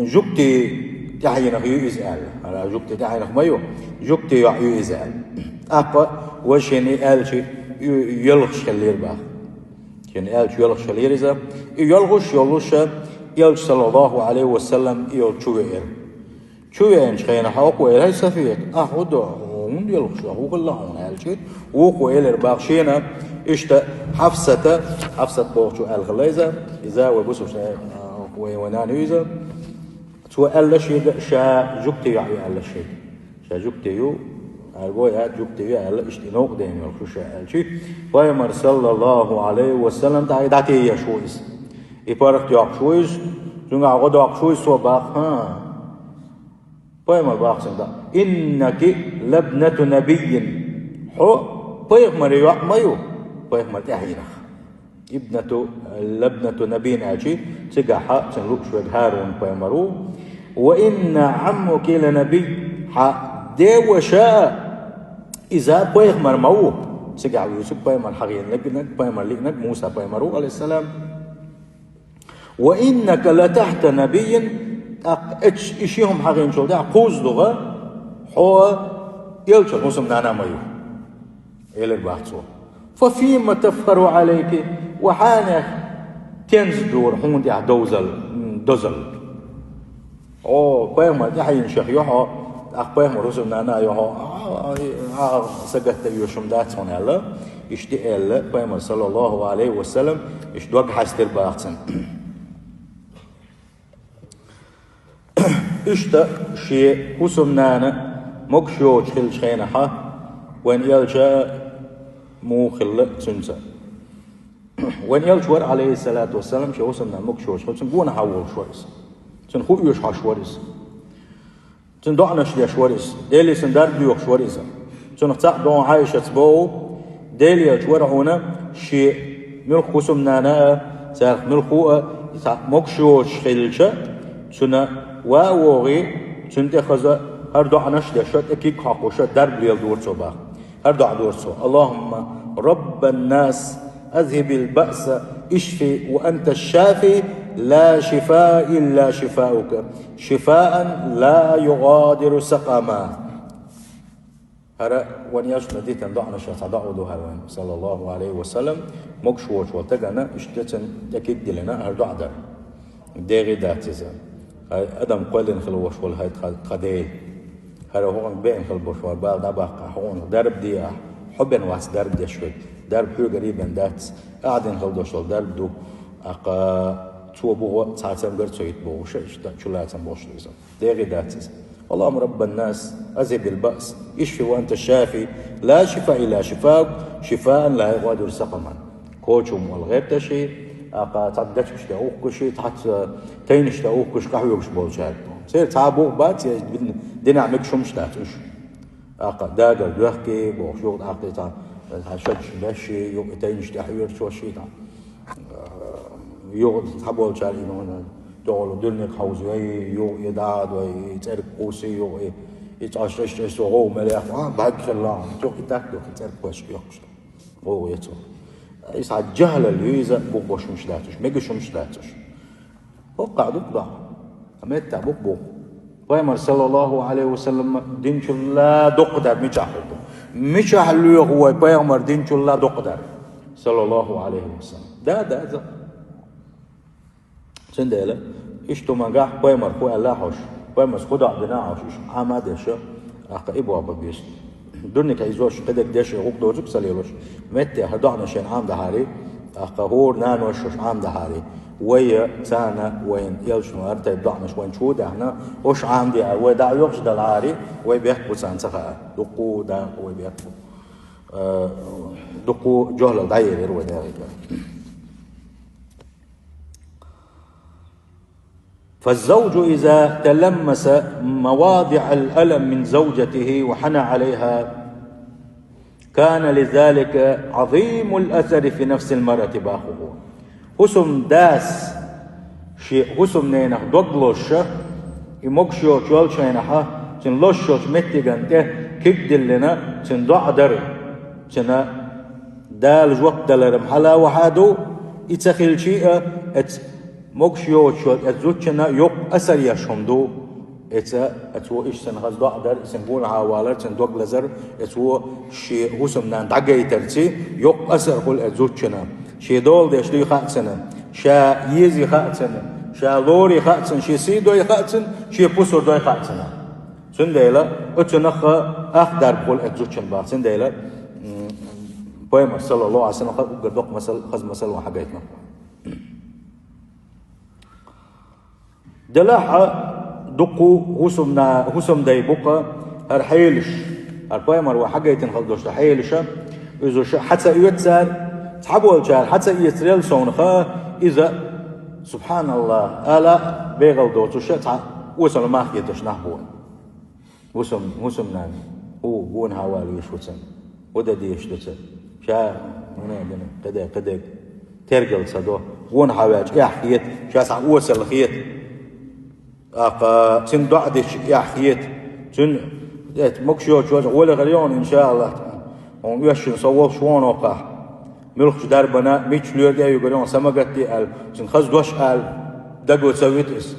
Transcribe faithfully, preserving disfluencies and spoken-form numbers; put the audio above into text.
жугтий тӀаьхьенах ю иза аьлла. ХӀара жугтий тӀаьхьенах ма ю, жугтий йоӀ ю иза аьлла. ТӀаккха вай шена аьлча, ю-, йоьлхуш хиллера бах. Шена аьлча йоьлхуш хиллера иза. И йоьлхуш йолуш, Элча, саллаллаху Ӏалайхи ва саллам, и йолчу чу веара. Чу веанчу хенахь хьокхо элира: «ХӀай Сафият, ахь хӀун до, хӀунда йоьлхуш ду, хӀун хилла хьуна?» аьлча, вукхо элира бах шена, иштта Хьафсата, Хьафсат бохучу аьлла хилла иза, иза вай бусурш, вай, вай нана ю иза. Цо аьлла шега, ша жугтий йоӀ ю аьлла шега. Ша жугтий ю, арго яц, жугтий ю аьлла, иштта и новкъа дена йолуш ю ша аьлча, Пайхамар, саллаллаху Ӏалайхи ва саллам, тӀаккха дӀатееш ву иза. И паргӀат йоккхуш ву иза, цуьнгахь гӀо доккхуш ву иза, цо бах, хӀа. Пайхамар бах цуьнга: «Иннаки лабнату набиййин». Хьо пайхамаран йоӀ ма ю, пайхамар тӀаьхьенах. Ибнату, лабнату набиййин аьлча, цигахь цуьнан лууш верг ХӀарун пайхамар ву. «Ва инна Ӏаммуки ланабий». Хьан ден ваша а иза пайхамар ма ву. Цигахь вуьйцург пайхамар хьахийнарг, пайхамар лиънарг Муса пайхамар ву, Ӏалайхиссалам. «Ва иннака латахьта набиййин», тӀаккха эцу и ши хӀума хьахийначул тӀаьхьа кхузза дугӀа хьо элчан хӀусамнана ма ю, элира бах цо. «Фа фима тафхару Ӏалайки», ва хьанех тенза дора хьуна тӀехь довзал, м, дозалла. О, пайхамар тӀаьхьенашех ю хьо, тӀаккха пайхамар хӀусамнана а ю хьо, а, а, а, сагатта оьшуш хӀума дац хьуна аьлла, иштта аьлла, пайхамар, саллаллаху Ӏалайхи ва саллам, иштта дог хьаьстира бах цуьнан. Иштта шен хӀусамнана могуш йоцуш хиллачу хенахь, вайн элча муха хилла цуьнца. Вайн элча вара, Ӏалайхиссалату вассалам, шен хӀусамнана могуш йоцуш хилла, цуьнан гонахьа волуш вара иза. Цуьнан хӀу оьшуш хьош вара иза. Цуьнан доӀанаш деш вара иза. Деле цуьнан дарба доьхуш вара иза. Цунах цхьаъ догӀу Ӏайшаца боху, Делан элча вара хьуна шен муьлхха хӀусамнана а, царах муьлххо а, цхьаъ могуш йоцуш хилча, цуьнан ван а вогӀий, цуьнан тӀе хаза хӀара доӀанаш а деш, тӀе куьг хьокхуш, дарба леладора цо бах. ХӀара доӀа дора цо: «Аллахумма раббан нас, азхибил баъса, ишфи ва анта шафи, ла шифаа илла шифаука, шифаан ла югадиру сакъама». ХӀара вайн элчано дитина доӀанашех цхьа доӀа ду хӀара вайн, саллаллаху Ӏалайхи ва саллам, могуш воцуш волу стагана иштта цуьнан тӀе куьг диллина хӀара доӀа дара. ДегӀе дац иза. Хьайн адам кхоьллина хила волуш волу хьайн тхан, тхан Дела. ХӀара хӀокхуьнга беана хила болуш вара бала дӀабаккха, хьуна дарба де ахь, хьо бен вац дарба деш верг. Дарба хьоьгара бен дац, ахь дина хила долуш долу дарба ду. ТӀаккха цо бухо цхьа цамгар а ца йита бохуш, иштта чулацам болуш ду иза. ДегӀе дац иза. «Аллахумма раббан нас, азхибил баъс, ишфи ва анта шафи, ла шифаа илла шифаук, шифаан ла югадиру сакъаман». Коча хӀума вала гӀерташ, тӀаккха цхьа дечигаш тӀе ухкуш, цхьацца тайнаш тӀе ухкуш къахьоьгуш болчаьрга. Церан цхьа а бух бац, я динехь мегаш хӀумаш дац уьш. ТӀаккха дагар доьхкий бохуш, юха тӀаккха цхьа, цхьа шадаш беш, юха и тайнаш тӀе хьоьжуш, цхьа, юха цхьаболчара и нуна тӀехула дуьнениг хьовзавей, юха и дӀа а дой, и цӀерга кхуссий, юха и, и цӀаш чӀеш-чӀеш цо гӀовгӀа мел яхна, а, бӀаьрг хилла, юха и тӀаккха юха и цӀерга кхоьссича йоккхуш. ГӀовгӀа е цо. Иза хьан жахӀлал ю иза, бух беш хӀумаш дац уьш, мегаш хӀумаш дац уьш. ХӀокху а ду-кх дохьа. Ткъа меттехь бу-кх боху. Пайхамар, саллаллаху Ӏалайхи ва саллам, динчулла доккха дар мичахь хир ду? Мичахь лоьху вай пайхамар динчулла доккха дар? Саллаллаху Ӏалайхи ва саллам. Да, да, за. Цундела, иштта хӀумангахь пайхамар хӀу аьлла хьош, пайхамарс хӀу доӀа дина хьош, уьш Ӏама а деш, ахка и боху беза. Дурника изош кхидерг деш, гӀуллакх доцург ца лелош, метте хӀара доӀанаш шайна Ӏама дахьари, тӀаккха хӀора нанош уьш Ӏама дахьари, вай царна вайн элчано хӀара тайпа доӀанаш вайн чу а даьхна, уьш Ӏама деара, вай дӀа а оьхуш далахьари, вай бехк бу царна ца хаьа. Дуккха а дакъа вай бехк бу. Э, дуккха а жохӀлал дӀаерира вай дагӀига. فالزوج إذا تلمس مواضع الألم من زوجته وحنى عليها كان لذلك عظيم الأثر في نفس المرأة, боху. ХӀусамдас шен хӀусамненах дог лозуш, и могуш йоцуш йолчу хенахь, цуьнан лозуш йолчу меттиган тӀе куьг диллина, цуьнан доӀа дара, цуьнан Дала жоп далар-м хьала вахьа ду, и ца хилчий а, эц Могуш йоцуш йолчу оцу зудчунна йоккха асар еш хӀума ду. Эца, эца цо иштта санна хаза доӀа дар, и санна гонахьа валар, цуьнан дог лазар, эца цо шен хӀусамнана дӀагайтарца йоккха асар хуьлу оцу зудчунна. Шен дола деш дуй хаьа цунна, ша езий хаьа цунна, ша лорий хаьа цунна, шен сий дой хаьа цунна, шен пусар дой хаьа цунна. Цундела оцунах а ахдарба хуьлу оцу зудчунна боху. Цундела, м, пайхамар, саллаллаху Ӏалайхи ва саллам, хаза уггар доккха масал, хаза масал ван хьагайтина. Делахь а дуккха хӀусамна-, хӀусамдай бу-кх хӀара хьелаш. ХӀара пайхамар ван хьагайтина хила долуш долу хьелаш, иза ша хьа ца оьцу цара, цхьаболчара хьа ца эцарел совнаха, иза, субхьаналлахӀ, ала бегӀал доцуш цхьа осала мах хеташ нах бу. ХӀусам-, хӀусамнана, хӀу гонахьа вала веш ву цунна, хӀу дан дезаш ду цунна. Ша, хӀуна а дина, кхидерг, кхидерг тергал ца до. Гонахьа ваьлча эхь хета, ша цхьа осала хета. ТӀаккха цуьнан доӀа дича эхь хета. Цуьнан, эт, могуш йоцуш йолчу гӀоле хир йогӀу, иншааллахӀ. Хьуна оьшшина со волуш вон оккхахь. Муьлххачу дарбана, мичча лоьрга а югар йогӀу, са ма гатде аьлла. Цуьнан хаза дош аьлла, даго ца вита иза.